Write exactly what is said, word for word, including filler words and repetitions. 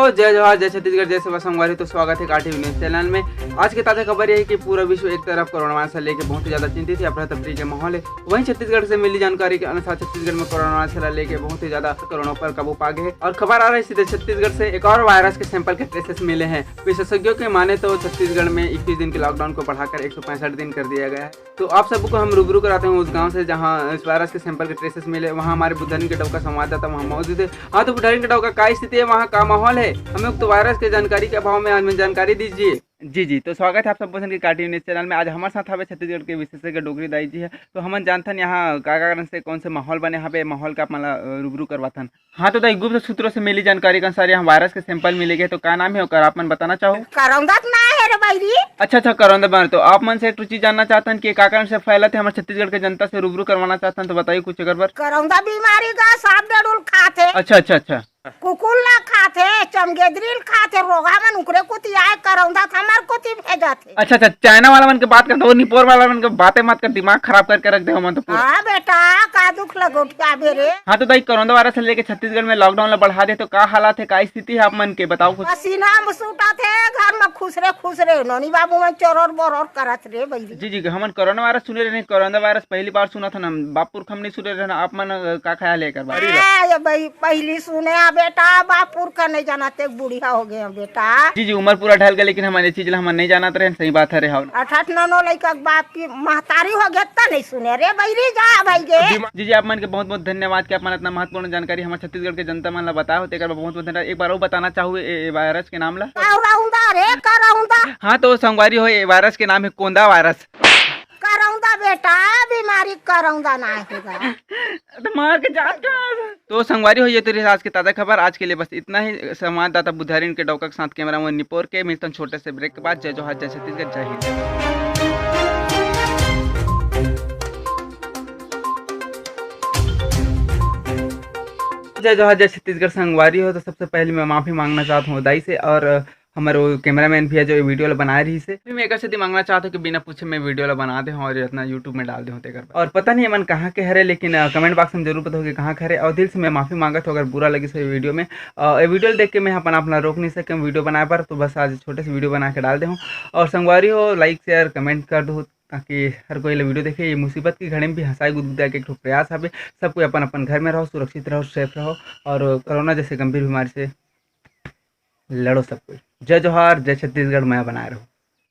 तो जय जोहार, जय छत्तीसगढ़, जय सेवा संगवारी। तो स्वागत है काठी न्यूज चैनल में। आज की ताजा खबर यह है कि पूरा विश्व एक तरफ कोरोना वायरस से लेके बहुत ही ज्यादा चिंतित है, अफरा तफरी के माहौल है। वहीं छत्तीसगढ़ से मिली जानकारी के अनुसार छत्तीसगढ़ में कोरोना वायरस से लेके बहुत ही ज्यादा करोड़ों पर काबू पा गए हैं। और खबर आ रही है सीधे छत्तीसगढ़ से, एक और वायरस के सैंपल के ट्रेसेस मिले हैं। विशेषज्ञों के माने तो छत्तीसगढ़ में इक्कीस दिन के लॉकडाउन को बढ़ाकर एक सौ पैंसठ दिन कर दिया गया है। तो आप सबको हम रूबरू कराते हैं उस गांव से, जहां इस वायरस के सैंपल के ट्रेसेस मिले। वहां हमारे बुधारिन के डौका संवाददाता वहां मौजूद है। हाँ, तो बुधारिन के डौका, का स्थिति है वहां, का माहौल है? हमें उक्त वायरस के जानकारी के अभाव में हमें जानकारी दीजिए। जी जी, तो स्वागत है आप सब भोजन के काठी न्यूज चैनल में। आज हमारे साथ हवे छत्तीसगढ़ के विशेषज्ञ डोगरी दाई जी है। तो हमन जानथन यहाँ का कारण से कौन से माहौल बने हवे, माहौल का आप मन ला, अ, रूबरू करवाथन। हाँ, तो दाई, गुप्त सूत्रों से मिली जानकारी के अनुसार यहाँ वायरस के सैंपल मिले गए, तो का नाम है ओकर, आप मन बताना चाहो? करौंदा तो ना है रे बहिरी। अच्छा अच्छा, करौंदा बन। तो आप मन से एक ठो चीज जानना चाहतन कि का कारण से फैलत है, हमारे छत्तीसगढ़ के जनता से रूबरू करवाना चाहतन, तो बताइए कुछ एकर बर। करौंदा बीमारी का सांप डेड़ुल खात है। अच्छा अच्छा अच्छा। कुकुर ला खात है, चमगेदरी ल खात है, रोगा मन उकरे कोती आए करौंदा त हमर कोती भेजत है। अच्छा अच्छा, चाइना वाला मन के बात करत हो, निपोर वाला मन के बातें मत कर, दिमाग खराब करके रख दे हमन तो पूरा। हाँ बेटा, का दुख लगोटिया बे रे। हाँ, तो दाई, कोरोना वायरस से लेके छत्तीसगढ़ में लॉकडाउन ला बढ़ा दे, तो का हालात है, का स्थिति है आप मन के, बताओ कुछ। पसीना में सूटत है, घर में खुसरे खुसरे नोनी बाबू मन चोरोर बोरोर करत रे बहिरी। जी जी, हमन कोरोना वायरस सुने रहे, कोरोना वायरस पहली बार सुनत हन, बाप पुरखा म नहीं सुने रहे। आप मन, अ, का ख्याल है एकर बारे? हाँ, ये भाई, पहली सुने आ बेटा, बाप पुरखा नहीं जानत, एक बुढ़िया हो गए हैं बेटा। जी जी, उम्र पूरा ढल गए, लेकिन हमन ये चीज ला हमन नहीं जानत रहे, सही बात है रे। हाँ, अठाठ नौ नौ लइका के बाप की महतारी हो गए त नहीं सुने रे बहिरी, जा भाई गे। जी जी, आप मन के बहुत बहुत धन्यवाद कि आप मन इतना महत्वपूर्ण जानकारी हमारे छत्तीसगढ़ के जनता मन ला बताए हो, तेकर बर बहुत बहुत धन्यवाद। एक बार और बताना चाहूँ ए, ए वायरस के नाम ला। करौंदा रे, करौंदा। हाँ, तो संगवारी हो, ए वायरस के नाम है कोंदा वायरस। करौंदा बेटा, बीमारी करौंदा ना होगा। तो मार के जात का। तो संगवारी हो, ये तो रही आज की ताजा खबर। आज के लिए बस इतना ही। संवाददाता बुधारिन के डौका के साथ कैमरा मैन निपोर के। मिलतन छोटे से ब्रेक के बाद। जय जोहार, जय छत्तीसगढ़, जय हिंद। जय जोहार, जय छत्तीसगढ़ संगवारी हो। तो सबसे पहले मैं माफी मांगना चाहता हूँ दाई से, और हमारे वो कैमरामैन भी है जो ये वीडियो ला बनाए रही से। अभी मैं एक सेती मांगना चाहता हूँ कि बिना पूछे मैं वीडियो ला बना दे हूँ और इतना YouTube में डाल दे हूँ तेकर। और पता नहीं मन कहाँ के हरे, लेकिन, अ, कमेंट बॉक्स में जरूर बताओ कि कहाँ के हरे। और दिल से मैं माफी मांगत हूँ अगर बुरा लगी सो ये वीडियो में। अ, ये वीडियो ला देख के मैं अपन आप ला रोक नहीं सके वीडियो बनाए पर, तो बस आज छोटे से वीडियो बना के डाल दे हूँ। और संगवारी हो, लाइक शेयर कमेंट कर दो, ताकि हर कोई ला वीडियो देखे। ये मुसीबत की घड़ी में भी हंसाई गुदगुदाए के एक ठो प्रयास हवे। सब कोई अपन अपन घर में रहो, सुरक्षित रहो, सेफ रहो और कोरोना जैसे गंभीर बीमारी से लड़ो सब कोई। जय जोहार, जय छत्तीसगढ़, मैं बनाए रहूं।